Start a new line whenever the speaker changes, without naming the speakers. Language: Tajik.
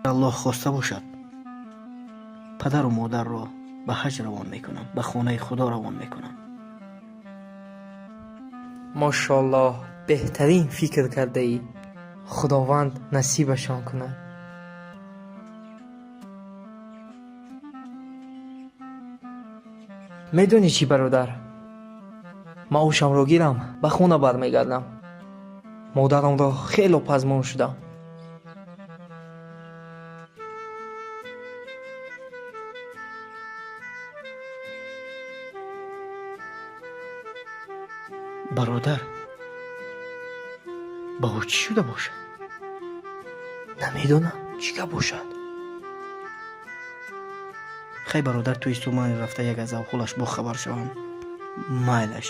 Аллоҳ хоста бошад, падару модарро ба ҳаҷ равон мекунам, ба хонаи Худо равон мекунам.
Мошоаллоҳ, беҳтарин фикр кардаӣ. Худованд насибашон кунад. Медонӣ чӣ, бародар? Маошамро гирам, ба хона бармегардам. Модарамро хело пазмон шудам.
Бародар, ба ӯ чӣ шуда бошад?
Намедонам, чӣ гап бошад.
Хай, бародар, ту исто, ман рафта як аз аҳволаш бохабар шавам. Майлаш.